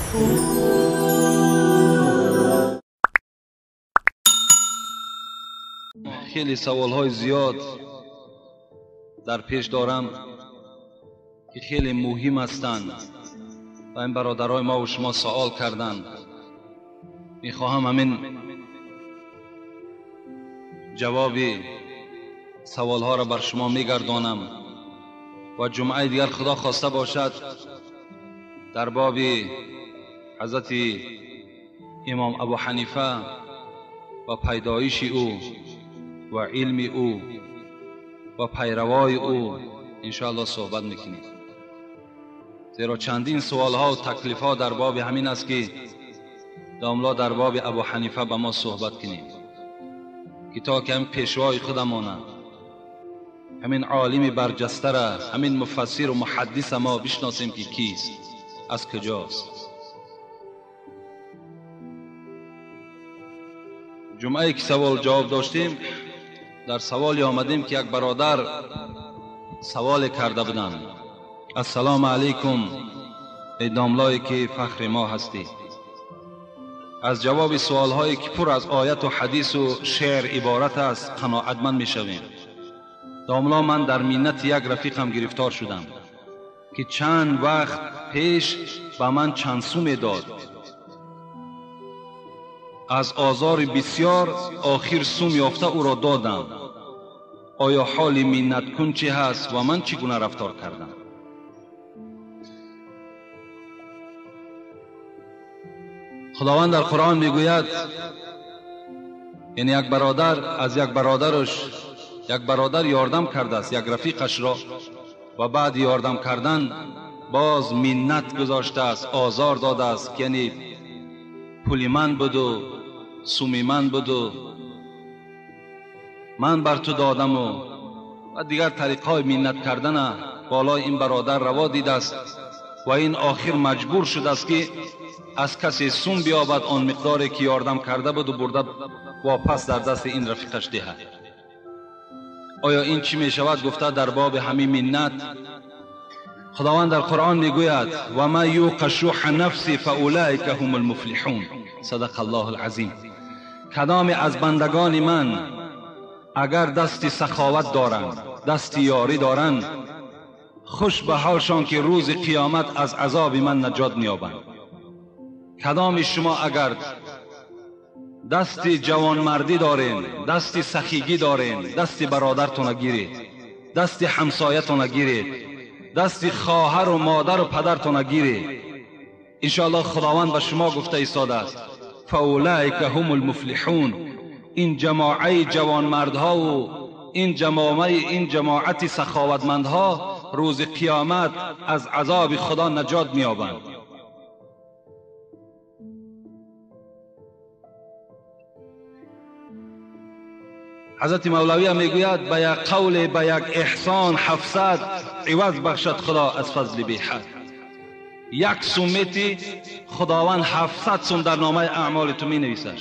Хеле саволҳои зиёд дар пеш дорам ки хеле муҳим ҳастанд ва ин бародарои мо ва шумо савол карданд. Мехоҳам ҳамин ҷавоби саволҳоро бар шумо мегардонам ва ҷумъаи дигар худо хоста бошад дар боби ҳазрати имом Абу Ҳанифа ва пайдоиши ӯ ва илми ӯ ва пайравои ӯ иншоаллоҳ суҳбат мекунем. Зеро чандин суолҳо ва таклифҳо дар боби ҳамин аст ки домла дар боби Абу Ҳанифа ба мо суҳбат кунем ки то ки ҳамин пешвои худамонанд, ҳамин олими барҷастара, ҳамин муфассиру муҳаддиса мо бишносем ки кист, аз куҷост. Ҷумъае ки савол ҷавоб доштем, дар саволе омадем ки як бародар саволе карда буданд. Ассалому алайкум, эй домлое ки фахри мо ҳастӣ. Аз ҷавоби суолҳое ки пур аз ояту ҳадису шеър иборат аст қаноатманд мешавем. Домло, ман дар миннати як рафиқам гирифтор шудам ки чанд вақт пеш ба ман чанд суме дод. Аз озори бисёр охир сум ёфта ӯро додам. Оё ҳоли миннаткун чӣ ҳаст ва ман чӣ гуна рафтор кардам? Худованд дар Қуръон мегӯяд, яъне як бародар аз як бародараш, як бародар ёрдам кардааст як рафиқашро ва баъди ёрдам кардан боз миннат гузоштааст, озор додааст, ки яъне пули ман буду суми ман буду ман бар ту додаму ва дигар тариқҳои миннат кардана болои ин бародар раво дидааст ва ин охир маҷбур шудааст ки аз касе сум биёбад он миқдоре ки ёрдам карда буду бурда вопас дар дасти ин рафиқаш диҳад. Оё ин чӣ мешавад гуфта дар боби ҳамин миннат Худованд дар Қуръон мегӯяд: ва ман юқа шуҳа нафси фаулаика ҳум алмуфлиҳун. Садақа Аллоҳу алазим. Кадоме аз бандагони ман агар дасти саховат доранд, дасти ёрӣ доранд, хуш ба ҳолшон ки рӯзи қиёмат аз азоби ман наҷот меёбанд. Кадоми шумо агар дасти ҷавонмардӣ дорен, дасти сахигӣ дорен, дасти бародартона гиред, дасти ҳамсоятона гиред, дасти хоҳару модару падартона гиред, иншоаллоҳ Худованд ба шумо гуфта истодааст: фаулаика ҳум алмуфлиҳун. Ин ҷамоаи ҷавонмардҳову ин ҷамоати саховатмандҳо рӯзи қиёмат аз азоби Худо наҷот меёбанд. Ҳазрати Мавлавия мегӯяд: ба як қавле, ба як эҳсон 700 иваз бахшад Худо аз фазли беҳад. Як сум мети, Худованд 700 сум дар номаи аъмоли ту менависад.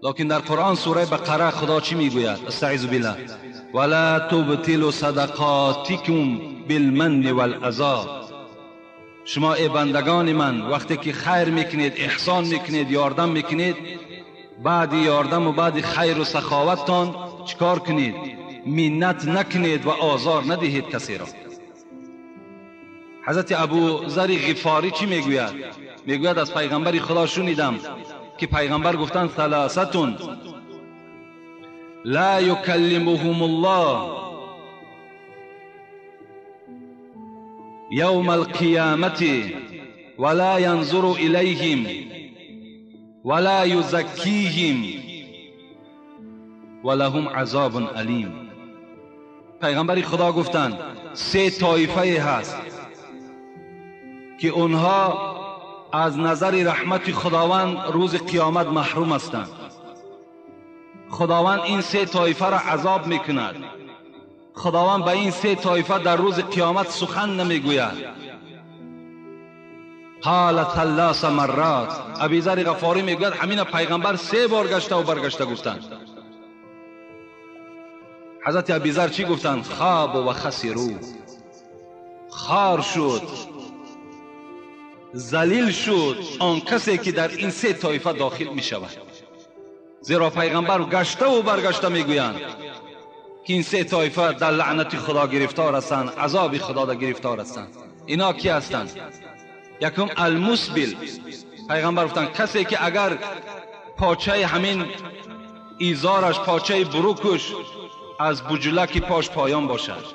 Локин дар Қуръон сураи Бақара Худо чӣ мегӯяд? Астаизу биллаҳ: вала тубтилу садақотикум билманни валазо. Шумо эй бандагони ман, вақте ки хайр мекунед, эҳсон мекунед, ёрдам мекунед, баъди ёрдаму баъди хайру саховаттон чӣ кор кунед? Миннат накунед ва озор надиҳед касеро. Ҳазрати Абузари Ғифорӣ чӣ мегӯяд? Мегӯяд: аз пайғамбари Худо шунидам ки пайғамбар гуфтанд: саласатун ла юкаллимуҳум аллоҳ يوم القيامة ولا ينظر إليهم ولا يزكيهم ولهم عذاب أليم. پیغمبر خدا گفتند سه طایفه هست که اونها از نظر رحمت خداوند روز قیامت محروم هستند. خداوند این سه طایفه را عذاب میکند. خداوند به این سه طایفه در روز قیامت سخن نمیگوید. قال ثلاث مرات. ابی ذر غفاری میگوید همین پیغمبر 3 بار گشته و برگشته گفتند. حضرت ابی ذر چی گفتند؟ خواب و خسرو. خار شد، ذلیل شد آن کسی که در این سه طایفه داخل می شود. زیرا پیغمبر گشته و برگشته میگویند که این سه طایفه در لعنت خدا گرفتار هستند، عذاب خدا در گرفتار هستند. اینا کی هستند؟ یکم المسبل. پیغمبر گفتند کسی که اگر پاچه همین ایزارش، پاچه بروکش از بجلک پاش پایان باشد،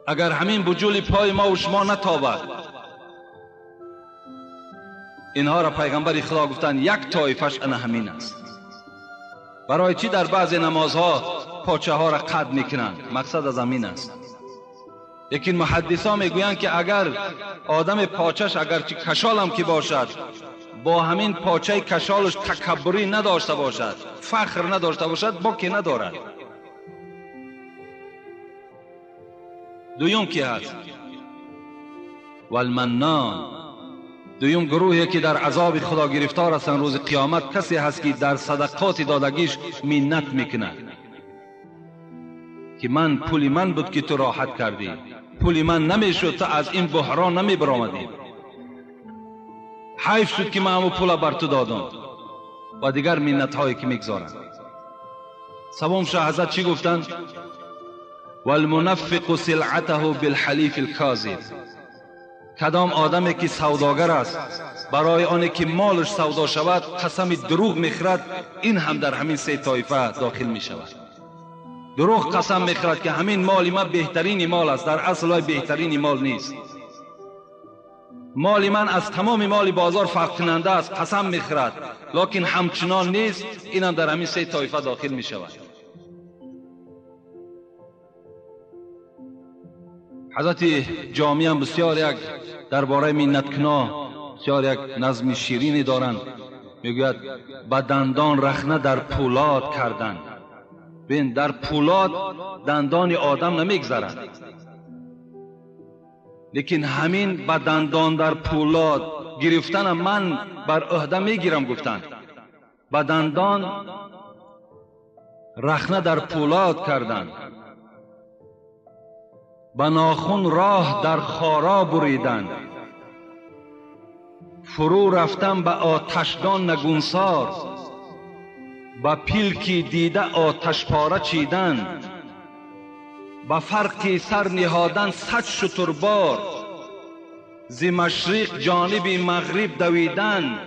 اگر همین بجول پای ما و شما نتابد، اینها را پیغمبر خدا گفتند یک طایفش انا همین است. برای چی در بعض نمازها پاچه ها را قد میکنند؟ مقصد از همین است. لیکن محدثا میگویند که اگر آدم پاچش اگرچه کشال هم که باشد، با همین پاچه کشالش تکبری نداشته باشد، فخر نداشته باشد، باکی ندارد. دویم کی هست؟ والمنان. دویم گروهی که در عذاب خدا گرفتار هستند روز قیامت، کسی هست که در صدقات دادگیش منت میکند که من پول من بود که تو راحت کردی، پول من نمیشد تو از این بحران نمی برآمدی، حیف شد که من همون پول بر تو دادم، و دیگر منت هایی که میگذارند. سوم شه حضرت چی گفتند؟ والمنفق سلعته بالحلیف الکاذب. کدام آدمی که سوداگر است، برای آنی که مالش سودا شود قسم دروغ میخورد، این هم در همین سه طایفه داخل میشود. دروغ قسم میخورد که همین مال من بهترین مال است، در اصل بهترین مال نیست، مال من از تمام مال بازار فرق کننده است، قسم میخورد، لکن همچنان نیست، این هم در همین سه طایفه داخل میشود. حضرت جامی هم بسیار یک درباره منتکنا بسیار یک نظم شیرینی دارند. میگوید به دندان رخنه در پولاد کردن. بین در پولاد دندان آدم نمیگذرد، لیکن همین به دندان در پولاد گرفتن من بر عهده میگیرم. گفتن به دندان رخنه در پولاد کردن، به ناخن راه در خارا بریدن، فرو رفتن به آتشدان نگونسار، به پیلکی دیده آتش پاره چیدن، به فرقی سر نهادن 100 شتربار، ز مشرق جانب مغرب دویدن،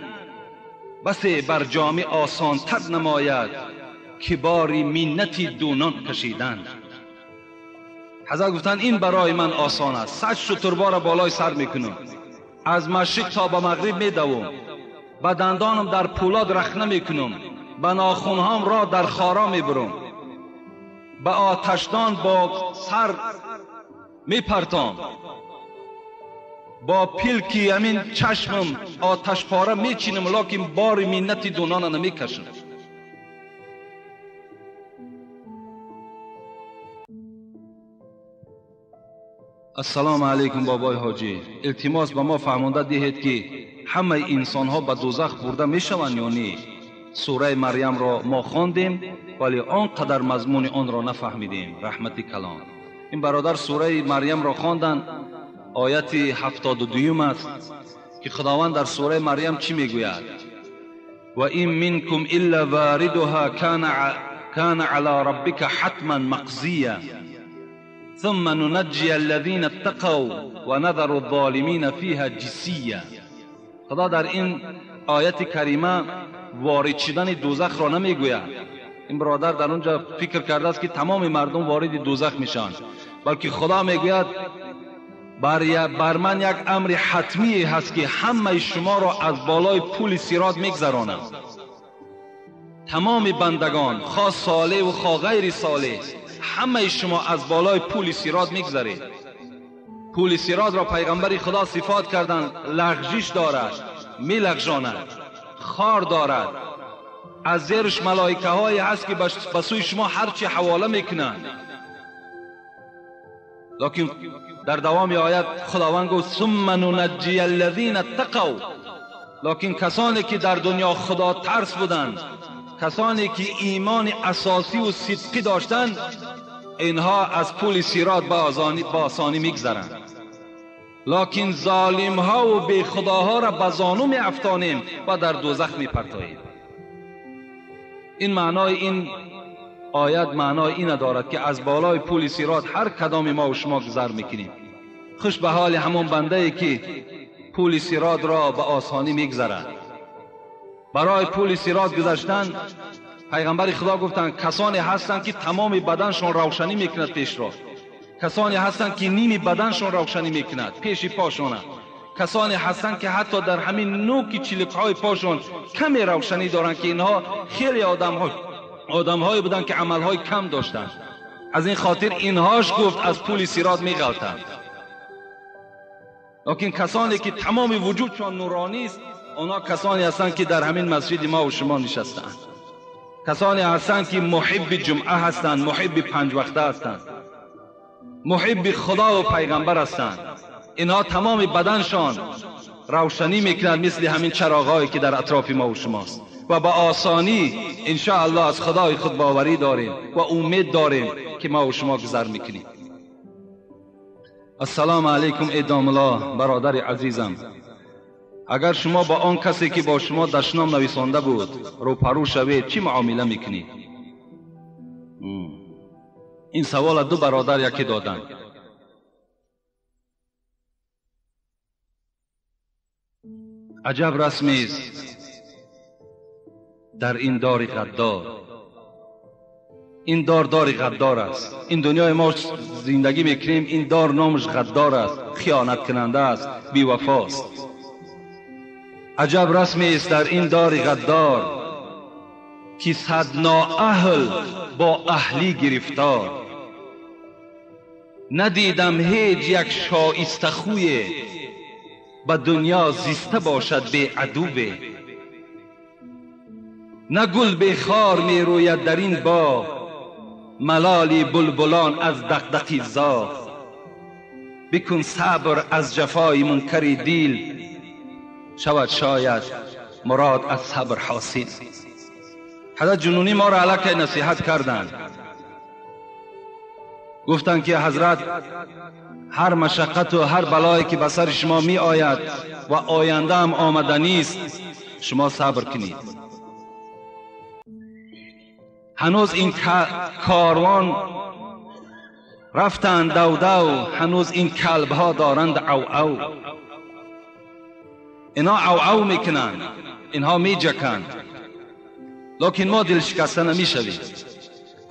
بسی بر جامه آسانتر نماید که باری منتی دونان کشیدن. حضرت گفتن این برای من آسان است، 100 شتربار بالای سر میکنم، از مشرق تا به مغرب میدوم، به دندانم در پولاد رخنه میکنم، به ناخنهام را در خارا میبرم، به آتشدان با سر میپرتام، با پیلکی همین چشمم آتش پاره میچینم، لکن بار منت دونان نمیکشم. السلام علیکم بابای حاجی، التماس به ما فهمانده دهید که همه انسان ها به دوزخ برده میشوند یا نه؟ سوره مریم را ما خواندیم ولی آنقدر مضمون آن را نفهمیدیم. رحمت کلان. این برادر سوره مریم را خواندن، آیت 72 است که خداوند در سوره مریم چی میگوید؟ و این منکم الا واردها کان علی ربک حتما مقضیا ثم ننجی الذین اتقوا و نذر الظالمین فیها جثیا. خدا در این آیت کریمه وارد شدن دوزخ را نمیگوید. این برادر در اونجا فکر کرده است که تمام مردم وارد دوزخ میشن، بلکه خدا میگوید بر من یک امر حتمی هست که همه شما را از بالای پول صراط میگذرانم. تمام بندگان، خواه صالح و خواه غیر صالح، همه شما از بالای پول صراط میگذرید. پول صراط را پیغمبر خدا صفات کردند، لغزش دارد، میلغزاند، خار دارد، از زیرش ملائکه های هست که به سوی شما هرچی حواله میکنند. لکن در دوام آیت خداوند گفت ثم ننجی الذین اتقوا. لکن کسانی که در دنیا خدا ترس بودند، کسانی که ایمان اساسی و صدقی داشتند، اینها از پول صراط با آسانی میگذرند. Лекин золимҳо ва бехудоҳоро ба зону меафтонем ва дар дӯзах мепартоем. Ин маънои ин оят маънои ина дорад ки аз болои пули сирот ҳар кадоми мо ва шумо гузар мекунем. Хуш ба ҳоли ҳамон бандае ки пули сирот ро ба осонӣ мегузарад. Барои пули сирот гузаштан пайғамбари Худо гуфтанд касоне ҳастанд ки тамоми баданшон равшанӣ мекунад пешро, касоне ҳастанд ки ними баданшон равшанӣ мекунад пеши пошона, касоне ҳастанд ки ҳатто дар ҳамин нӯки чиликҳои пошон каме равшанӣ доранд, ки инҳо хеле одамҳое буданд ки амалҳои кам доштанд. Аз ин хотир инҳош гуфт аз пули сирот меғалтанд. Лекин касоне ки тамоми вуҷудшон нуронист, онҳо касоне ҳастанд ки дар ҳамин масҷиди мо ва шумо нишастаанд, касоне ҳастанд ки муҳибби ҷумъа ҳастанд, муҳибби панҷвақта ҳастанд, муҳибби Худо ва пайғамбар ҳастанд. Инҳо тамоми баданшон равшанӣ мекунад мисли ҳамин чароғҳое ки дар атрофи мо ва шумост ва ба осонӣ иншоаллоҳ аз Худои худ боварӣ дорем ва умед дорем ки мо ва шумо гузар мекунем. Ассалому алайкум эй домулло, бародари азизам. Агар шумо ба он касе ки бо шумо дашном нависонда буд рӯпарӯ шавед, чӣ муомила мекунед? Ин савола ду бародар яке доданд. Аҷаб расмест дар ин дори ғаддор. Ин дор дори ғаддор аст. Ин дунёи мо зиндагӣ мекунем, ин дор номаш ғаддор аст, хиёнаткунанда аст, бевафост. Аҷаб расмест дар ин дори ғаддор, ки сад ноаҳл бо аҳлӣ гирифтор. Надидам ҳеҷ як шоистахӯе ба дунё зиста бошад беадуве. На гул бехор мерӯяд дар ин боғ, малоли булбулон аз дақдақи зоғ. Бикун сабр аз ҷафои мункари дил, шавад шояд мурод аз сабр ҳосил. Ҳазрат Ҷунунӣ моро аллакай насиҳат карданд, гуфтанд ки ҳазрат ҳар машаққату ҳар балое ки ба сари шумо меояд ва оянда ҳам омаданист, шумо сабр кунед. Ҳанӯз ин корвон рафтанд давдав, ҳанӯз ин калбҳо доранд ав-ав. Инҳо ав-ав мекунанд, инҳо меҷаканд, лекин мо дилшикаста намешавем,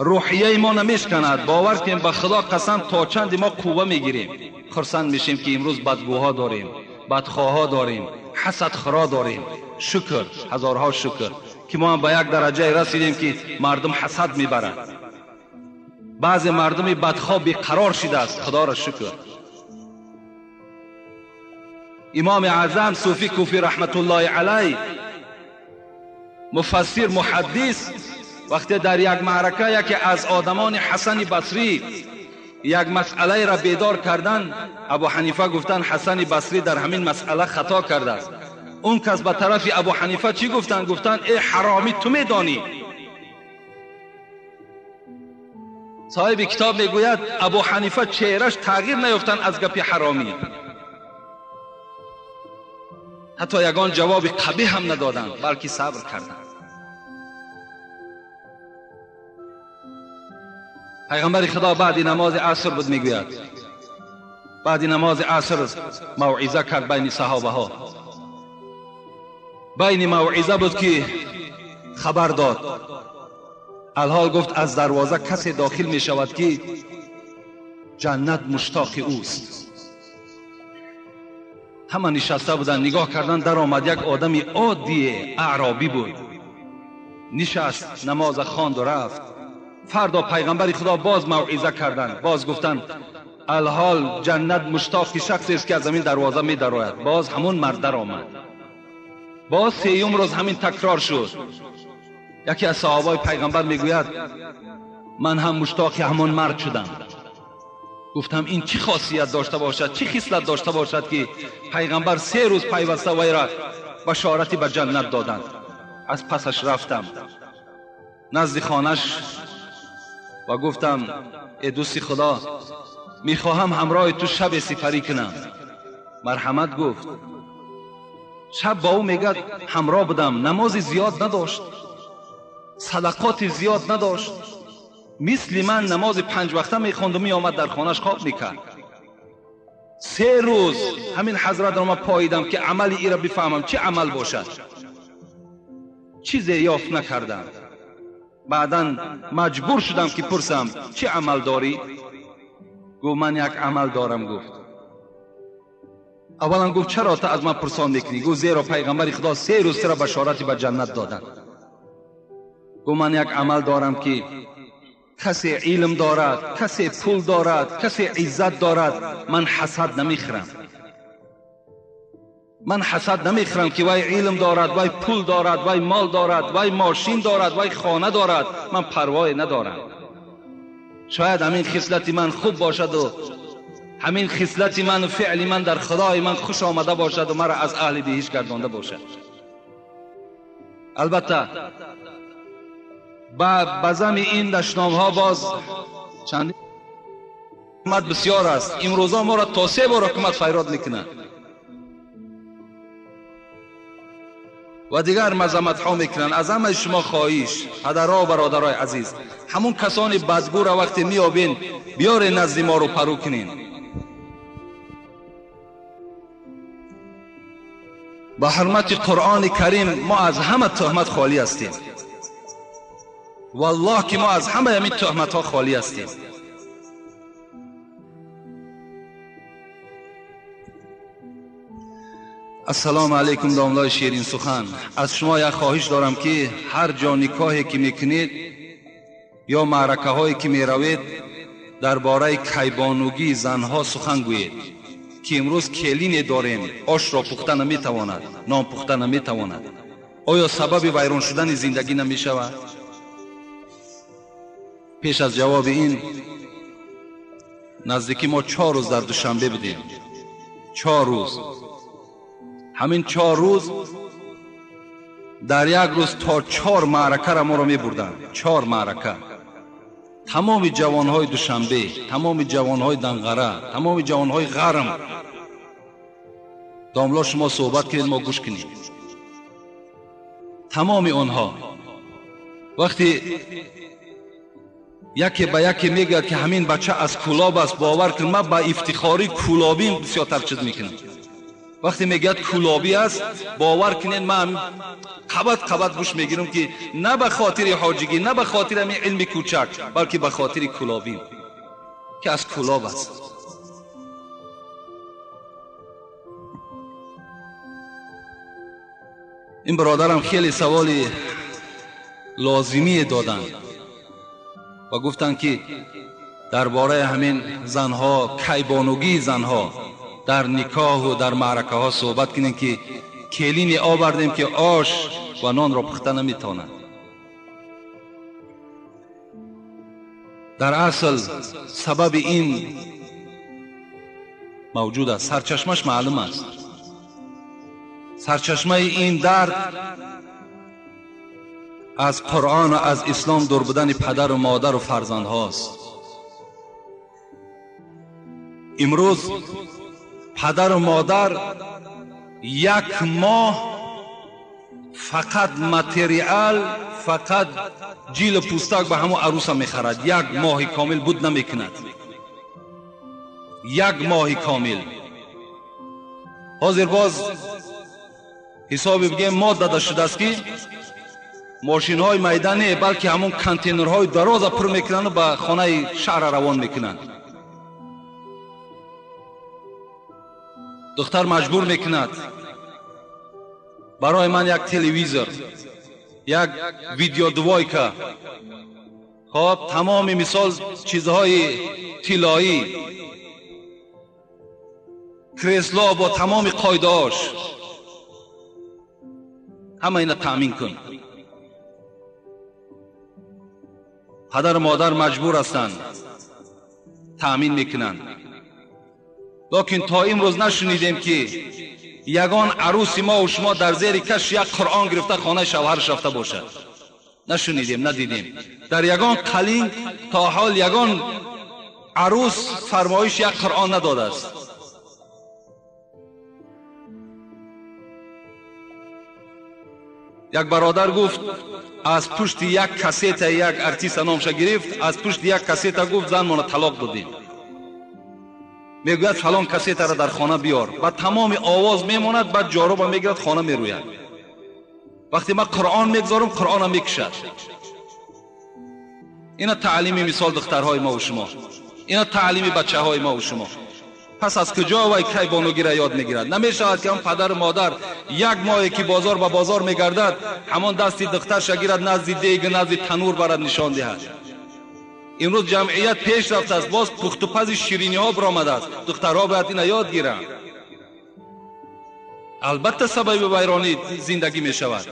рӯҳияи мо намешканад. Бовар кунем ба Худо қасам, то чанде мо қувва мегирем, хурсанд мешем ки имрӯз бадгӯҳо дорем, бадхоҳҳо дорем, ҳасадхӯро дорем. Шукр, ҳазорҳо шукр ки мо ҳам ба як дараҷае расидем ки мардум ҳасад мебаранд. Баъзе мардуми бадхоҳ беқарор шидааст, Худоро шукр. Имоми Аъзам Суфӣ Куфӣ раҳматуллоҳи алайҳ, муфассир, муҳаддис, вақте дар як маърака яке аз одамони Ҳасани Басрӣ як масъалаеро бедор карданд, Абу Ҳанифа гуфтанд Ҳасани Басрӣ дар ҳамин масъала хато кардааст. Он кас ба тарафи Абу Ҳанифа чӣ гуфтанд? Гуфтанд эй ҳаромӣ, ту медонӣ. Соҳиби китоб мегӯяд Абу Ҳанифа чеҳраш тағйир наёфтанд аз гапи ҳаромӣ, ҳатто ягон ҷавоби қабиҳ ҳам надоданд, балки сабр карданд. Пайғамбари Худо баъди намози аср буд, мегӯяд баъди намози аср мавъиза кард байни саҳобаҳо. Байни мавъиза буд ки хабар дод. Алҳол гуфт аз дарвоза касе дохил мешавад ки ҷаннат муштоқи ӯст. Ҳама нишаста буданд, нигоҳ карданд, даромад як одами оддие, аъробӣ буд. Нишаст, намоза хонду рафт. Фардо пайғамбари Худо боз мавъиза карданд, боз гуфтанд алҳол ҷаннат муштоқи шахсест ки аз ҳамин дарвоза медарояд. Боз ҳамон мард даромад. Боз сеюм рӯз ҳамин такрор шуд. Яке аз саҳобаи пайғамбар мегӯяд ман ҳам муштоқи ҳамон мард шудам. Гуфтам ин чӣ хосият дошта бошад, чӣ хислат дошта бошад ки пайғамбар се рӯз пайваста вайра башорати ба ҷаннат доданд. Аз пасаш рафтам назди хонаш ва гуфтам эй дӯсти Худо, мехоҳам ҳамроҳи ту шабе сипарӣ кунам. Марҳамат гуфт. Шаб бо ӯ мегӯяд ҳамроҳ будам, намози зиёд надошт, садақоти зиёд надошт, мисли ман намози панҷ вақта мехонду меомад дар хонаш хоб мекард. Се рӯз ҳамин ҳазратро ман поидам ки амали иро бифаҳмам чӣ амал бошад, чизе ёфт накардам. Баъдан маҷбур шудам ки пурсам чӣ амал дорӣ? Гуфт ман як амал дорам. Гуфт аввалан гуфт чаро ту аз ман пурсон мекунӣ? Гуфт зеро пайғамбари худо се рӯз туро башорати ба ҷаннат доданд. Гуфт ман як амал дорам ки касе илм дорад, касе пул дорад, касе иззат дорад, ман ҳасад намехӯрам. Ман ҳасад намехӯрам ки вай илм дорад, вай пул дорад, вай мол дорад, вай мошин дорад, вай хона дорад, ман парвое надорам. Шояд ҳамин хислати ман хуб бошаду ҳамин хислати ману феъли ман дар худои ман хуш омада бошаду маро аз аҳли биҳишт гардонда бошад. Албатта ба зами ин дашномҳо боз чанд ҳукумат бисёр аст. Имрӯза моро то се бор ҳукумат файрод мекунад ва дигар мазаматҳо мекунанд. Аз ҳамаи шумо хоҳиш, падарҳо ва бародарои азиз, ҳамун касони бадгӯра вақте меёбен биёре назди мо рӯпарӯ кунен. Ба ҳурмати Қуръони Карим мо аз ҳама туҳмат холӣ ҳастем. Валлоҳ ки мо аз ҳамаи ҳамин туҳматҳо холӣ ҳастем. Ассалому алайкум домлои ширин сухан. Аз шумо як хоҳиш дорам ки ҳар ҷо никоҳе ки мекунед ё маъракаҳое ки меравед дар бораи кайбонугии занҳо сухан гӯед ки имрӯз келине дорем, ошро пухта наметавонад, нон пухта наметавонад. Оё сабаби вайрон шудани зиндагӣ намешавад? Пеш аз ҷавоби ин наздикӣ мо 4 рӯз дар Душанбе будем. 4 рӯз. Ҳамин 4 рӯз дар як рӯз то 4 маъракаро моро мебурданд. 4 маърака. Тамоми ҷавонҳои Душанбе, тамоми ҷавонҳои Данғара, тамоми ҷавонҳои Ғарм. Домло шумо суҳбат кунед, мо гӯш кунем. Тамоми онҳо вақте яке ба яке мегӯяд ки ҳамин бача аз Кӯлоб аст, бовар кун ман ба ифтихори кӯлобим бисёртар чиз мекунам. Вақте мегӯяд кӯлобӣ аст, бовар кунед ман қабат қабат гӯш мегирам ки на ба хотири ҳоҷигӣ, на ба хотири ҳамин илми кӯчак, балки ба хотири кӯлобим ки аз Кӯлоб аст. Ин бародарам хеле саволи лозимие доданд ва гуфтанд ки дар бораи ҳамин занҳо, кайбонугии занҳо дар никоҳу дар маъракаҳо суҳбат кунем ки келине овардем ки ош ва нонро пухта наметавонад. Дар асл сабаби ин мавҷуд аст, сарчашмаш маълум аст. Сарчашмаи ин дард аз Қуръон ва аз ислом дур будани падару модару фарзандҳост. Имрӯз падару модар як моҳ фақат материал, фақат ҷилу пӯстак ба ҳамон арӯса мехарад. Як моҳи комил буд намекунад. Як моҳи комил. Ҳозир боз ҳисоби бигем мо дада шудааст ки мошинҳои майда не, балки ҳамон контейнерҳои дароза пур мекунанду ба хонаи шаҳра равон мекунанд. Духтар маҷбур мекунад барои ман як телевизор, як видеодвойка, хоб тамоми мисол чизҳои тиллоӣ, кресло бо тамоми қоидаҳош, ҳама ина таъмин кун. Падару модар маҷбур ҳастанд, таъмин мекунанд. Лекин то имрӯз нашунидем ки ягон арӯси мо ва шумо дар зери каш як Қуръон гирифта хонаи шавҳараш рафта бошад. Нашунидем, надидем. Дар ягон қалин то ҳол ягон арӯс фармоиш як Қуръон надодааст. Як бародар гуфт, аз пушти як кассета, як артиста номша гирифт, аз пушти як кассета гуфт, занмона талоқ додем. Мегӯяд, фалон кассетаро дар хона биёр. Ба тамоми овоз мемонад, баъд ҷоруба мегирад, хона мерӯяд. Вақте ман Қуръон мегузорам, Қуръонам мекушад. Ина таълими мисол духтарҳои мову шумо, ина таълими бачаҳои мову шумо. Пас аз куҷо вай кай бонугира ёд мегирад? Намешавад ки он падару модар як моҳе ки бозор ба бозор мегардад, ҳамон дасти духтарша гирад, назди дег, назди танур барад, нишон диҳад. Имрӯз ҷамъият пеш рафтааст, боз пухтупази шириниҳо биромадааст. Духтарҳо бояд ина ёд гиранд. Албатта, сабаби вайронии зиндагӣ мешавад.